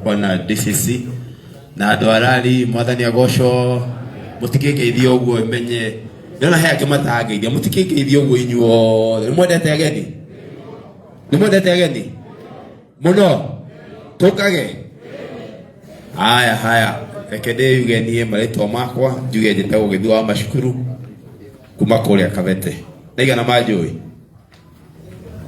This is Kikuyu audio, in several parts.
Bwana DCC na andũ a rari, mwathani agocwo. Mũtikĩngeithia ũguo menye ndĩrona he angĩ matangeithia, mũtikĩngeithia ũguo inyuothe. Nĩ mwendete ageni? Nĩ mwendete ageni mũno? Tũkage haya haya, reke ndĩyuge niĩ marĩtwa makwa, njuge njĩtagwo Gĩthu wa Macukuru kuma kũrĩa Kabete. Nĩ manjũĩ?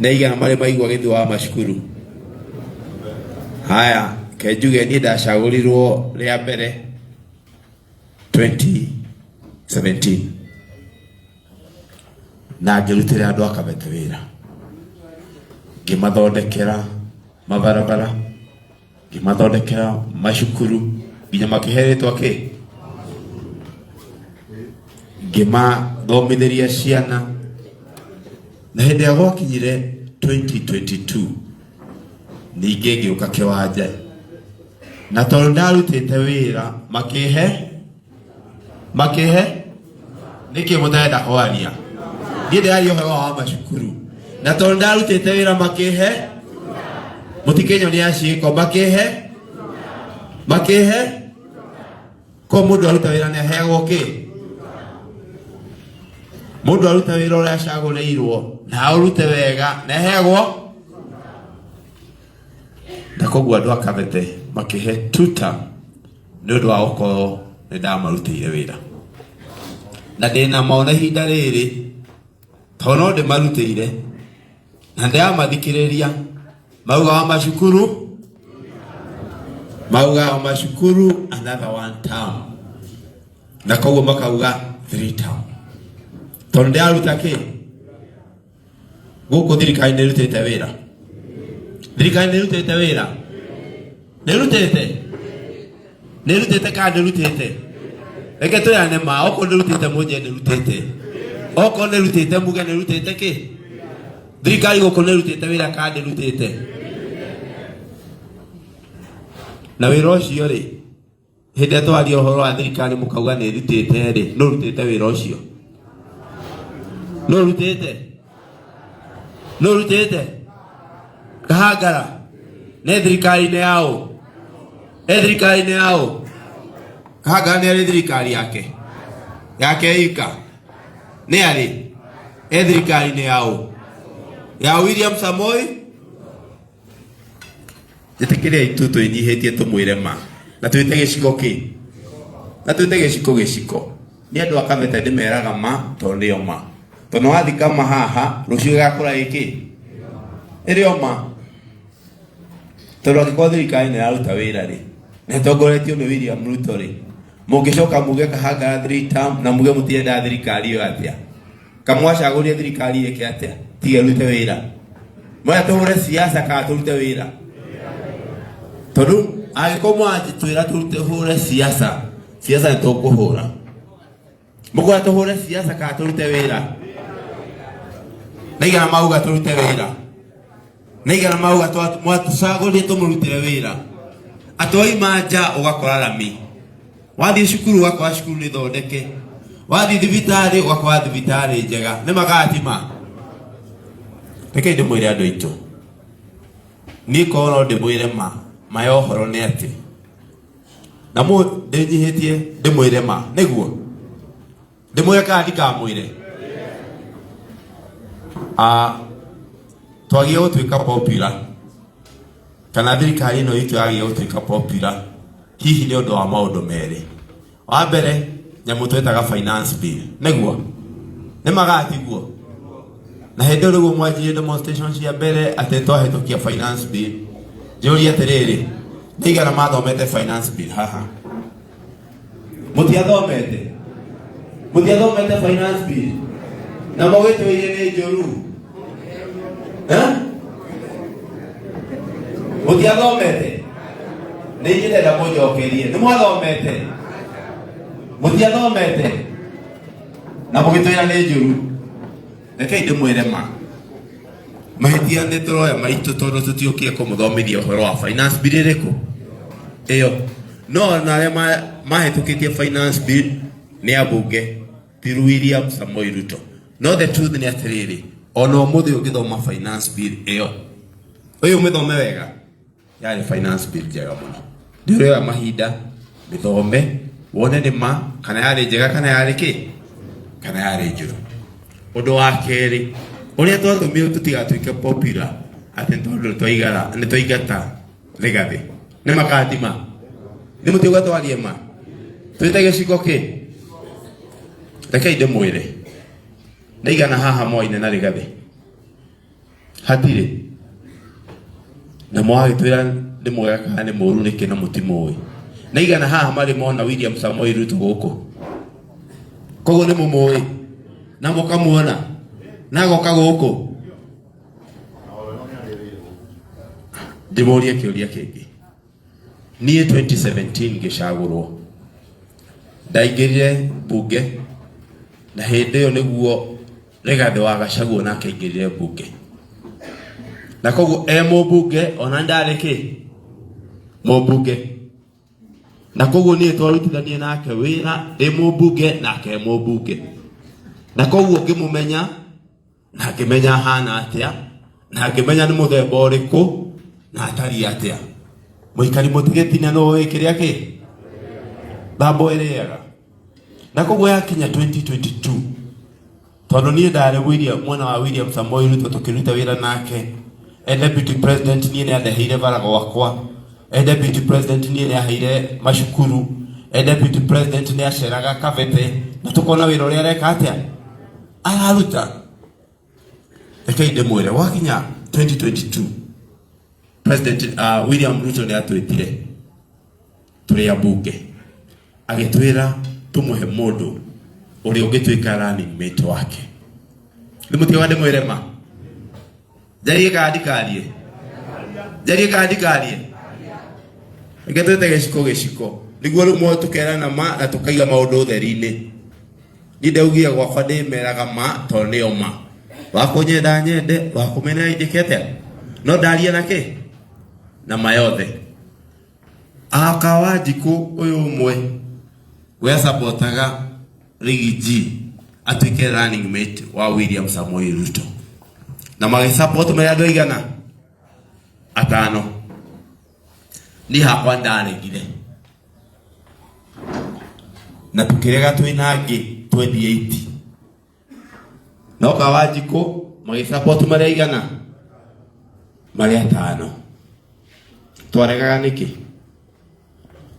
Nĩ aigana marĩ maigua Gĩthu wa Macukuru? Haya, ke njuge niĩ ndacagũrirwo rĩa mbere 2017 na ngĩrutĩra andũ a Kabete wĩra, ngĩmathondekera mabarabara, ngĩmathondekera macukuru, nginya makĩhe rĩtwa kĩ, ngĩmathomithĩria ciana. Na hĩndĩ ĩrĩa gwakinyire 2022, ningĩ ngĩũka kĩwanja, na tondũ ndarutĩte wĩra makĩhe makĩhe nĩkĩ mũtarenda kwaria? Niĩ ndĩraria ũhoro wa macukuru, na tondũ ndarutĩte wĩra makĩhe, mũtikĩnyonia ciĩko, makĩhe makĩhe ko mũndũ aruta wĩra nĩ aheagwo kĩ? Mũndũ aruta wĩra ũrĩa acagũrĩirwo na aũrute wega nĩ aheagwo. Na koguo andũ a Kabete makĩhe tuta nĩ ũndũ wa gũkorwo nĩ ndamarutĩire wĩra, na ndĩna mona ihinda rĩrĩ tondũ no ndĩmarutĩire na ndĩramathikĩrĩria mauga wa macukuru, mauga wa macukuru another one term, na koguo makauga three term tondũ ndĩraruta kĩ gũkũ. Thirikari nĩ ĩrutĩte wĩra, thirikari nĩ ĩrutĩte wĩra, nĩ ĩrutĩte, nĩ ĩrutĩte kana ndĩrutĩte? Reke twĩrane ma, okorwo ndĩrutĩte mũnje ndĩrutĩte, okorwo nĩ ĩrutĩte muge nĩ ĩrutĩte kĩ. Thirikari gũkũ nĩ ĩrutĩte wĩra kana ndĩrutĩte? Na wĩra ũcio rĩ, hĩndĩ ĩrĩa twaria ũhoro wa thirikari mũkauga nĩ ĩrutĩte rĩ, nũ ũrutĩte wĩra ũcio? Nũ ũrutĩte? Nũ ũrutĩte? Kahangara nĩ thirikari-inĩ yaũ? Ĩ thirikari-inĩ yaũ? Kahangara nĩ arĩ thirikari yake yake ika? Nĩ arĩ ĩ thirikari-inĩ yaũ? Ya William Samoei. Njĩtĩkĩriai tu twĩnyihĩtie tũmwĩre ma na twĩte gĩciko kĩ na twĩte gĩciko gĩciko. Nĩ andũ a Kabete ndĩmeraga ma tondũ nĩo ma, tondũ wathika ma haha rũciũ ĩgakũra ĩkĩ ĩrĩ o ma. Tondũ angĩkorwo thirikari nĩ ĩraruta wĩra rĩ, na ĩtongoretio nĩ William Ruto rĩ, mũngĩcoka muge Kahangara three term na muge mũtirenda thirikari ĩyo atĩa? Kamwacagũria thirikari ĩke atĩa tiga ĩrute wĩra? Mwaya tũhũre siasa kana tũrute wĩra? Tondũ angĩkorwo mwanjĩtwĩra tũrute hũre siasa, siasa nĩ tũkũhũra. Mũkwenda tũhũre siasa kana tũrute wĩra? Naigana mauga tũrute wĩra? Naigana mauga mwatũcagũrire tũmũrutĩre wĩra? Atĩ waima nja ũgakora rami, wathiĩ cukuru ũgakora cukuru nĩ thondeke, wathiĩ thibitarĩ ũgakora thibitarĩ njega. Nĩ magatima. Rekei ndĩmwĩre andũ aitũ, niĩ korwo no ndĩmwĩre ma ma ya ũhoro nĩ atĩ na mũ ndĩnyihĩtie ndĩmwĩre ma nĩguo ndĩmwĩre kana ndikamwĩre. Ah, twagie gũtuĩka popular kana thirikari ĩno itũ yagie gũtuĩka popular hihi nĩ ũndũ wa maũndũ merĩ. Wa mbere, nyamũ twetaga finance bill, nĩguo nĩ magatiguo na hĩndĩ ĩyo nĩguo mwanjirie demonstration cia mbere atĩ twahĩtũkia finance bill. Njũrie atĩrĩrĩ, nĩ igana mathomete finance bill haha? Mũtiathomete? Mũtiathomete finance bill na mũgĩtwĩire nĩ njũru? Eh? Mũtiathomete? Nĩ inyuĩ ndenda mũnjokerie, nĩ mwathomete? Mũtiathomete na mũgĩtwĩra nĩ njũru. Rekei ndĩmwĩre ma, mahĩtia nĩ tũroya maitũ tondũ tũtiũkire kũmũthomithia ũhoro wa finance bill ĩrĩkũ ĩyo. No ona arĩa mahĩtũkĩtie finance bill nĩ ambunge, ti William Samoei Ruto. No the truth nĩ atĩrĩrĩ, ona ũmũthĩ ũngĩthoma finance bill ĩyo, ũyũ ũmĩthome wega. Yarĩ finance bill njega mũno. Nĩ ũrĩoya mahinda mĩthome wone nĩ ma kana yarĩ njega kana yarĩ kĩ kana yarĩ njũru. Ũndũ wa kerĩ, ũrĩa twatũmirwo tũtigatuĩke popular atĩ nĩ tondũ twaigara nĩ twaingata Rigathĩ nĩ makatima nĩ mũtiuga twarie ma twĩte gĩciko kĩ. Rekei ndĩmwĩre, ndaigana haha moaine na Rigathĩ hatirĩ na mwagĩtwĩra nĩ mwega kana nĩ mũru nĩkĩ na mũtimũĩ. Naigana haha marĩ mona William Samoei Ruto gũkũ, koguo nĩ mũmũĩ na mũkamuona na agoka gũkũ. Ndĩmũrie kĩũria kĩngĩ, niĩ 2017 ngĩcagũrwo ndaingĩrire mbunge, na hĩndĩ ĩyo nĩguo Rigathĩ wa Gachagua nake aingĩrire mbunge, na koguo e mũmbunge ona ndarĩ kĩ mũmbunge, na koguo niĩ twarutithanie nake wĩra ndĩ mũmbunge nake e mũmbunge, na koguo ngĩmũmenya na ngĩmenya ahana atĩa na ngĩmenya nĩ mũthemba ũrĩkũ na atariĩ atĩa. Mũikari mũtigĩtina no ũĩ kĩrĩa kĩ thambo ĩrĩaga. Na koguo yakinya 2022, tondũ niĩ ndarĩ William, mwena wa William Samoei Ruto tũkĩruta wĩra nake e deputy president, niĩ nĩ andeheire bara gwakwa. E deputy president, niĩ nĩ aheire macukuru. E deputy president, nĩ aceraga Kabete na tũkona wĩra ũrĩa areka atĩa araruta. Rekei ndĩmwĩre, gwakinya 2022 President William Ruto nĩ atwĩtire tũrĩ ambunge, agĩtwĩra tũmũhe mũndũ ũrĩa ũngĩtuĩka running mate wake. Nĩ mũtiga ndĩmwĩre ma, njarie kana ndikarie? Njarie kana ndikarie? Reke twĩte gĩciko gĩciko, nĩguo rĩu mo tũkerana ma na tũkaiga maũndũ ũtheri-inĩ. Niĩ ndaugire gwakwa ndĩmeraga ma tondũ nĩyo ma. Wakũnyenda nyende, wakũmena njĩke atĩa, no ndaria na kĩ na ma yothe. Aka Wanjikũ ũyũ ũmwe we sapotaga Riggy G atuĩke running mate wa William Samoei Ruto, na magĩsupport marĩ andũ aigana atano. Niĩ hakwa ndaregire na tukĩrega twĩna angĩ 28, no Kawanjikũ magĩsupport marĩ aigana marĩ atano. Twaregaga nĩkĩ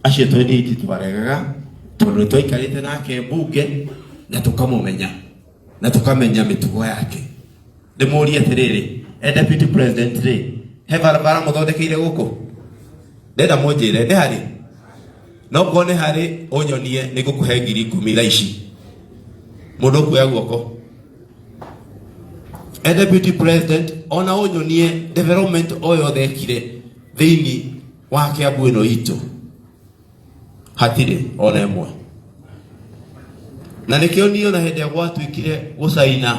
acio 28? Twaregaga tondũ nĩ twaikarĩte nake mbunge na tũkamũmenya na tũkamenya mĩtugo yake. Ndĩmũrie atĩrĩrĩ, e deputy president rĩ, he barabara mũthondekeire gũkũ? Ndenda mũnjĩre nĩ harĩ, no korwo nĩ harĩ ũnyonie, nĩ ngũkũhe 10,000 thaa ici. Mũndũ ũkuoya guoko e deputy president, ona ũnyonie development o yothe ekire thĩinĩ wa Kiambu ĩno itũ, hatirĩ ona ĩmwe. Na nĩkĩo niĩ ona hĩndĩ ĩrĩa gwatuĩkire gũcaina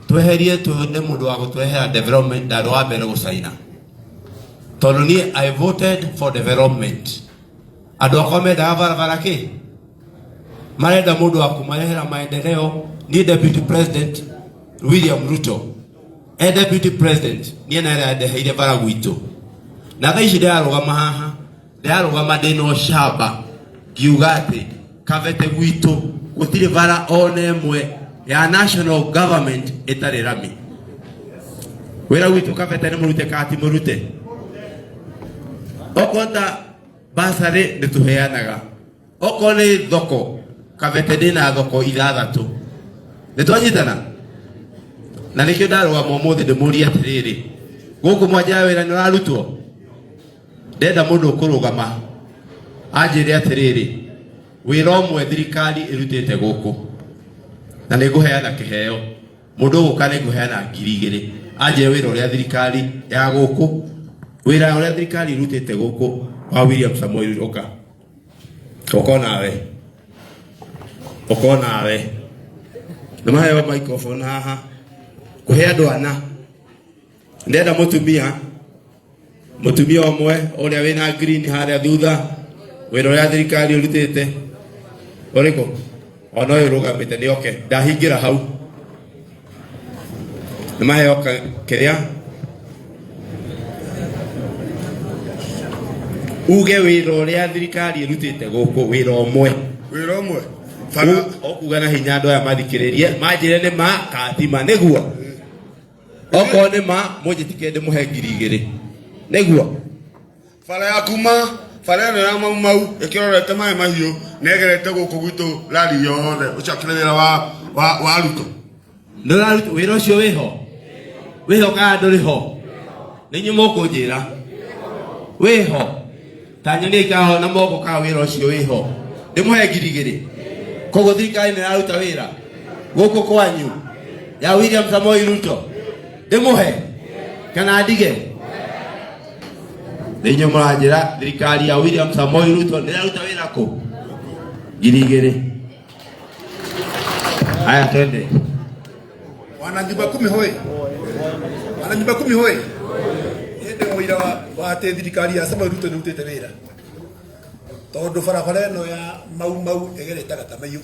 tweherie tuone mũndũ wa gũtũrehera development, ndarĩ wa mbere gũcaina, tondũ niĩ I voted for development. Andũ akwa mendaga barabara kĩ marenda mũndũ wa kũmarehera maendeleo. Niĩ deputy president William Ruto e deputy president, niĩ nere ndeheire bara gwitũ, na thaa ici ndĩrarũgama haha, ndĩrarũgama ndĩna ũcamba ngiuga atĩ Kabete gwitũ gũtirĩ bara ona ĩmwe ya national government ĩtarĩ rami. Wĩra gwitũ Kabete nĩ mũrute kana ti mũrute? Okorwo ta basarĩ nĩ tũheanaga, okorwo nĩ thoko, Kabete ndĩna thoko ithathatũ. Nĩ twanyitana, na nĩkĩo ndarũgama ũmũthĩ ndĩmũrie atĩrĩrĩ, gũkũ mwanja ya wĩra nĩ ũrarutwo? Ndenda mũndũ ũkũrũgama anjĩre atĩrĩrĩ, wĩra ũmwe thirikari ĩrutĩte gũkũ, na nĩ ngũheana kĩheo. Mũndũ ũgũka nĩ ngũheana 2,000 anjĩre wĩra ũrĩa thirikari ya gũkũ, wĩra ũrĩa thirikari ĩrutĩte gũkũ wa William Samoei Ruto. Ũka, ũka onawe, ũka onawe. Nĩ maheo microphone haha kũhe andũ ana. Ndenda mũtumia, mũtumia ũmwe ũrĩa wĩna green harĩa thutha, wĩra ũrĩa thirikari ũrutĩte ũrĩkũ? Ona ũyũ ũrũgamĩte nĩ oke, ndahingĩra hau. Nĩ maheo kĩrĩa. Uge wĩra ũrĩa thirikari ĩrutĩte gũkũ, wĩra ũmwe. Wĩra ũmwe bara. Ũkuga na hinya andũ aya mathikĩrĩrie, manjĩre nĩ ma katima nĩguo. Okorwo nĩ ma mũnjĩtĩkie ndĩmũhe 2000 nĩguo. Bara ya kuma bara ĩno ya Mau Mau ĩkĩrorete maĩ mahiũ na ĩgerete gũkũ gwitũ rari yothe, ũcio akĩrĩ wĩra wa Ruto. Ndũraruta wĩra ũcio wĩho wĩho kana ndũrĩ ho? Nĩ inyuĩ mũkũnjĩra wĩho. Ta nyonia ikaho na moko kana wĩra ũcio wĩho. Ndĩmũhe 2000. Koguo thirikari nĩ ĩraruta wĩra gũkũ kwanyu ya William Samoei Ruto. Ndĩmũhe kana ndige? Nĩ inyuĩ mũranjĩra thirikari ya William Samoei Ruto nĩ ĩraruta wĩra kũ? 2000. Haya, twende. Wana nyumba kumi hoi. Wana nyumba kumi hoi. Niĩ ndĩ mũira wa atĩ thirikari ya Samoei Ruto nĩ ĩrutĩte wĩra. Tondũ barabara ĩno ya Mau Mau ĩgerete Gatamaiyũ.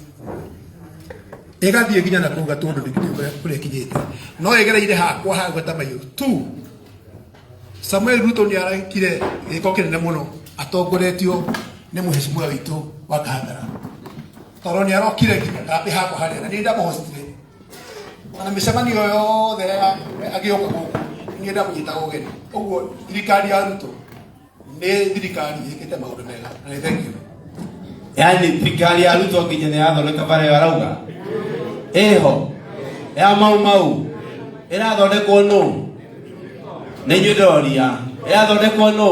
Ĩgathiĩ nginya na kũu Gatũndũ ndingĩũĩ kũrĩa ĩkinyĩte. No ĩgereire hakwa hau Gatamaiyũ tu. Samuel Ruto nĩ arekire gĩko kĩnene mũno atongoretio nĩ mũhecimiwa witũ wa Kahangara. Tondũ nĩ arokire nginya kambĩ hakwa harĩa na niĩ ndamũhostire. Ona mĩcemanio yothe agĩũka gũkũ niĩ ndamũnyitaga ũgeni. Ũguo thirikari ya Ruto nĩ thirikari ĩkĩte maũndũ mega na nĩ thank you. Yani thirikari ya Ruto nginya nĩ yathondeka bara ĩyo arauga ĩho ya Mau Mau ĩrathondekwo nũ? Nĩ inyuĩ ndĩroria, ĩrathondekwo nũ?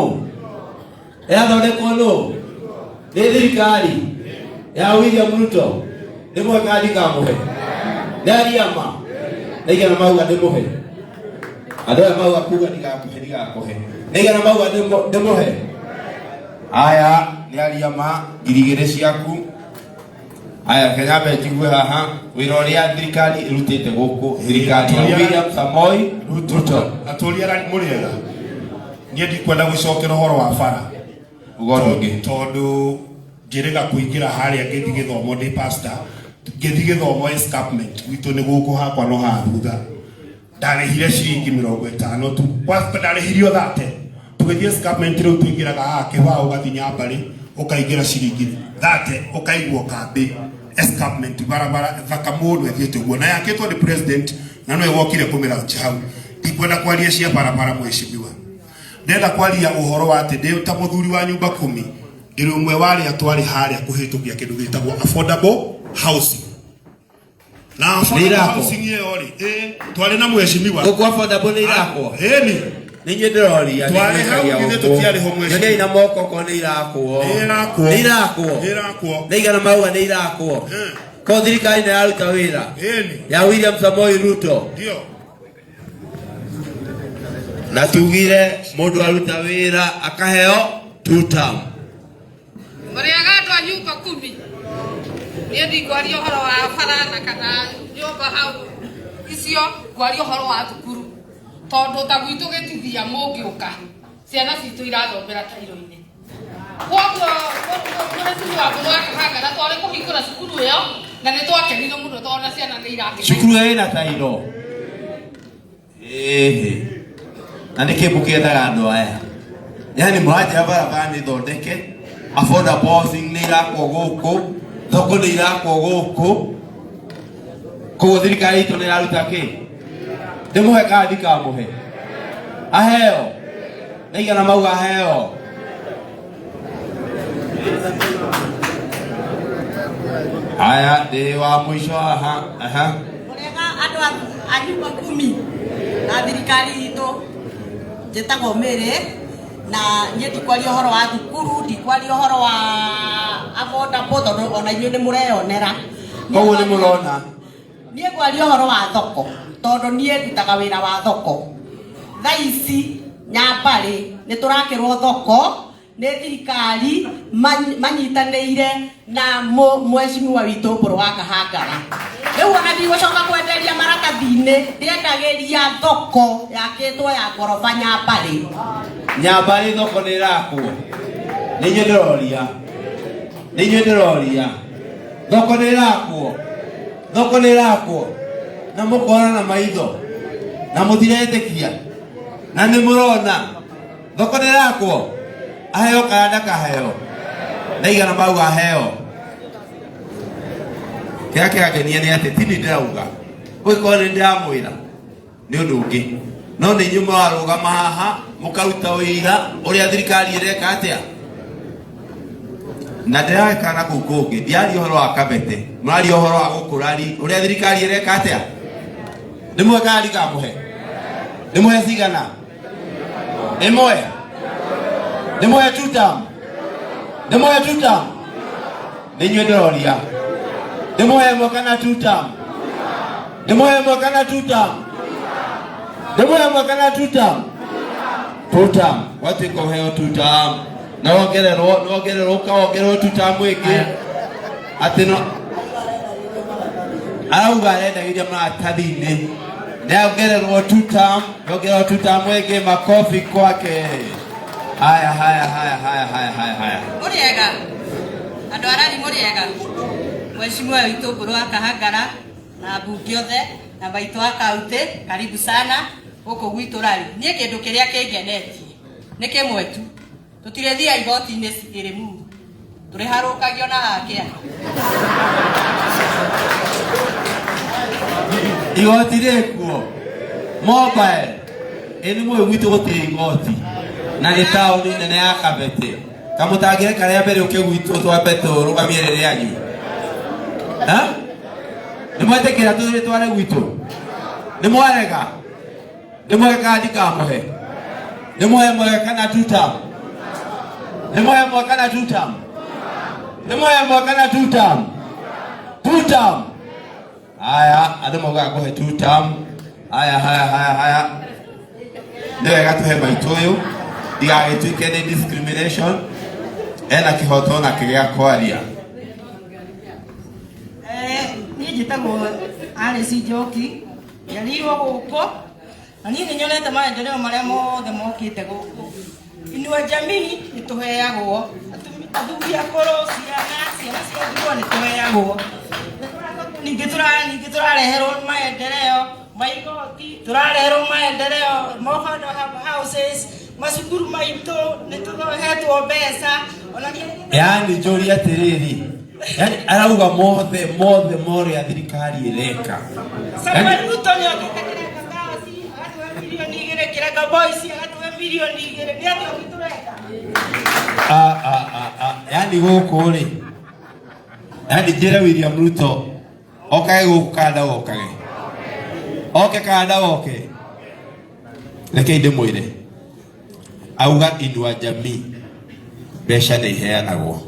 Ĩrathondekwo nũ? Nĩ thirikari ya William Ruto. Ndĩmũhe kana ndikamũhe? Ndaria ma naigana mauga ndĩmũhe. Andũ aya mauga kuga ndigakũhe, ndigakũhe. Naigana mauga ndĩmũhe. Aya nĩ aria ma 2000 ciaku. Aya Kenya mbe njigue haha wĩra ũrĩa thirikari ĩrutĩte gũkũ, thirikari ya William Samoei Ruto. Atũria arĩa mũrĩega, niĩ ndikwenda gũcokera ũhoro wa bara. Uga ũndũ ũngĩ. Tondũ njĩrĩga kũingĩra harĩa ngĩthiĩ gĩthomo ndĩ pastor, ngĩthiĩ gĩthomo escarpment gwitũ nĩ gũkũ hakwa no haha thutha. Ndarĩhire ciringi 50 tu. Kwa ndarĩhirio 30. Tũgĩthiĩ escarpment rĩu tũingĩraga haha kĩbaũ ũgathiĩ Nyambarĩ ũkaingĩra ciringi 30 ũkaigwo kambĩ escarpment barabara thaka mũno ĩthiĩte ũguo na yakĩtwo nĩ president na nĩwe wokire kũmĩlaunch hau. Ndikwenda kwaria cia barabara mheshimiwa. Ndenda kwaria ũhoro wa atĩ ndĩ ta mũthuri wa nyumba kumi ndĩrĩ ũmwe wa arĩa twarĩ harĩa kũhĩtũkia kĩndũ gĩtagwo affordable housing. Na affordable Nĩ irakwo. housing ĩyo rĩ, twarĩ na mheshimiwa. Gũkũ affordable nĩ irakwo. Ĩni. Nĩ inyuĩ ndĩroria, nĩ Twarĩ hau, mwĩkagia ithuĩ gũkũ. tũtiarĩ ho mheshimiwa. Nyoniai na moko okorwo nĩ irakwo. Nĩ irakwo. Nĩ irakwo. Nĩ irakwo. Nĩ igana mauga nĩ irakwo. Ko thirikari nĩ ĩraruta wĩra. Ĩni. Ya William Samoei Ruto. Ndio. Na tugire mũndũ aruta wĩra akaheo two term. Mũrĩega andũ a nyumba kumi. Niĩ ndikwaria ũhoro wa bara na kana nyũmba hau icio, ngwaria ũhoro wa thukuru. Tondũ ta gwitũ gĩtithia mũngĩũka, ciana citũ irathomera tairo-inĩ. Koguo mũrĩmi wa Ngũrũ wa Kahangara twarĩ kũhingũra cukuru ĩyo na nĩ twakenire mũno tondũ ona ciana nĩ irakena. Cukuru ĩyo ĩna tairo. Ĩhĩ. Na nĩkĩ mũkĩendaga andũ aya? Yani mũranjĩra barabara nĩ thondeke, affordable housing nĩ irakwo gũkũ, thoko nĩ irakwo gũkũ. Koguo thirikari itũ nĩ ĩraruta kĩ? Ndĩmũhe kana ndikamũhe? Aheo. Nĩ igana mauga aheo. Aya, ndĩ wa mũico haha. Aha. Mũrĩega andũ a nyumba kumi na thirikari itũ. Njĩtagwo Mary na niĩ ndikwaria ũhoro wa thukuru, ndikwaria ũhoro wa affordable tondũ ona inyuĩ nĩ mũreyonera. Koguo nĩ mũrona. Niĩ ngwaria ũhoro wa thoko tondũ niĩ ndutaga wĩra wa thoko. Thaa ici Nyambarĩ nĩ tũrakĩrwo thoko nĩ thirikari manyitanĩire na mheshimiwa witũ Mbũrũ wa Kahangara. Rĩu ona ndigũcoka kwenderia maratathi-inĩ, ndĩendagĩria thoko yakĩtwo ya ngoroba Nyambarĩ. Nyambarĩ thoko nĩ ĩrakwo. Nĩ inyuĩ ndĩroria. Nĩ inyuĩ ndĩroria. Thoko nĩ ĩrakwo. Thoko nĩ ĩrakwo. Na mũkona na maitho. Na mũtiretĩkia. Na nĩ mũrona. Thoko nĩ ĩrakwo. Aheo kana ndakaheo? Na igana mauga aheo. Kĩrĩa kĩrangenia nĩ atĩ ti niĩ ndĩrauga, ũngĩkorwo nĩ ndĩramwĩra nĩ ũndũ ũngĩ, no nĩ inyuĩ mũrarũgama haha mũkaruta ũira ũrĩa thirikari ĩreka atĩa. Na ndĩreka na kũu kũngĩ, ndiaria ũhoro wa Kabete, mũraria ũhoro wa gũkũ rari ũrĩa thirikari ĩreka atĩa. Nĩ mũhe kana ndikamũhe? Nĩ mũhe cigana? Ĩmwe? Nĩ mũhe two term? Nĩ mũhe two term? Nĩ inyuĩ ndĩroria. Nĩ mũhe ĩmwe kana two term? Nĩ mũhe ĩmwe kana two term? Nĩ mũhe ĩmwe kana two term? Two term. Watuĩka ũheo two term. Na wongererwo, wongererwo, ũkawongererwo two term ĩngĩ. Atĩ no arauga arendagĩria maratathi-inĩ nĩongererwo two term, nĩongererwo two term ĩngĩ. Makofi kwake. Haya, haya, haya, haya, haya, haya, haya. Mũrĩega andũ arari, mũrĩega mheshimiwa witũ Mbũrũ wa Kahangara na mbunge othe na maitũ wa kaunti, karibu sana gũkũ gwitũ rari. Niĩ kĩndũ kĩrĩa kĩngenetie nĩ kĩmwe tu, tũtirĩthia igoti-inĩ ĩrĩ muru, tũrĩharũkagio na hakia. Igoti rĩkuo mobile ĩ nĩ mũĩ gwitũ gũtirĩ igoti na nĩ taũni nene ya Kabete. Kamũtangĩreka rĩa mbere ũke gwitũ twambe tũrũgamie rĩrĩ rĩanyu. Ha? Nĩ mwetĩkĩra tũrĩ tware gwitũ? Nĩ mwarega? Nĩ mũhe kana ndikamũhe? Nĩ mũhe mwe kana two term? Nĩ mũhe mwe kana two term? Nĩ mũhe mwe kana two term? Two term. Haya, andũ maugaga kũhe two term. Haya, haya, haya, haya, nĩ wega tũhe maitũ ũyũ ndigagĩtuĩke nĩ discrimination. Ena kĩhoto na kĩgĩa kwaria. Niĩ njĩtagwo Alice Njoki, njiarĩirwo gũkũ na niĩ nĩ nyonete maendeleo marĩa mothe mokĩte gũkũ. Inua Jamii nĩ tũheagwo, athuri akũrũ, ciana, ciana cia ndigwa nĩ tũheagwo. Ningĩ tũrareherwo maendeleo ma igoti, tũrareherwo maendeleo ma affordable houses, macukuru maitũ nĩ tũhetwo mbeca ona niĩ. Yani njũrie atĩrĩrĩ, yani arauga mothe mothe morĩa thirikari ĩreka. Samuel Ruto nĩ okĩte Kĩrenga Girls agatũhe 2 mirioni, Kĩrenga Boys agatũhe 2 mirioni. Nĩ atĩa ũngĩ tũrenda? Ah, ah, ah, ah. Yani gũkũ rĩ, yani njĩre William Ruto okage gũkũ kana ndagokage? Oke kana ndagoke? Rekei ndĩmwĩre, auga Inua Jamii mbeca nĩ iheanagwo,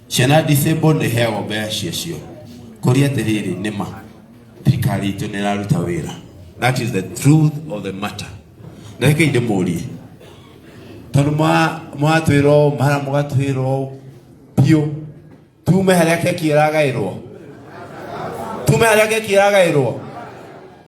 ciana disabled nĩ iheagwo mbeca ciacio. Kũria atĩrĩrĩ, nĩma thirikari itũ nĩ ĩraruta wĩra? That is the truth of the matter. Na rekei ndĩmũrie, tondũ mwatwĩrwo mara mũgatwĩrwo biũ tume harĩa keki ĩragaĩrwo, tume harĩa keki ĩragaĩrwo.